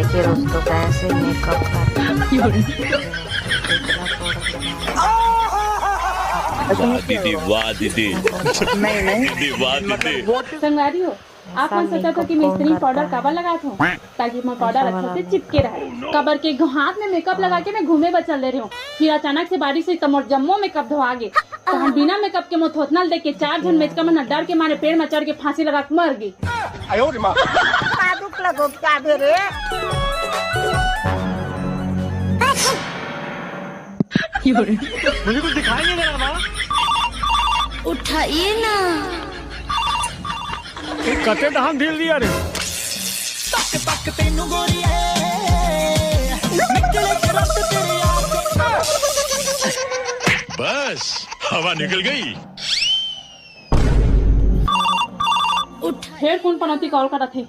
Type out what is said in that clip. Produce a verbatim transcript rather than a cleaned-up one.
फिर उसको कैसे मेकअप करना। वाह दीदी, वाह दीदी। नहीं, नहीं। दीदी, वाह दीदी। संगवारी हो, आप मन सोचत हो कि मैं इतनी पाउडर काबर लगात हूँ, ताकि मैं पाउडर अच्छा से चिपके रहे। काबर के हाथ में मेकअप लगा के मैं घूमे बर चल दे रही हूँ, फिर अचानक से बारिश हुई तो मोर जम्मो मेकअप धोआ गे। तो हम बिना मेकअप के मोर थोथना ल देख के चार झन मेचका मन डर के मारे पेड़ में चढ़ के फांसी लगा के मर गे। आयो रे माँ। पादुक लगो क्या बे रे? मुझे कुछ दिखाई नहीं दे रहा माँ। उठाइए ना। ये कते धान ढील दिया रे। बस, हवा निकल गई। उठ। फेर कोन पनौती कॉल करत हे?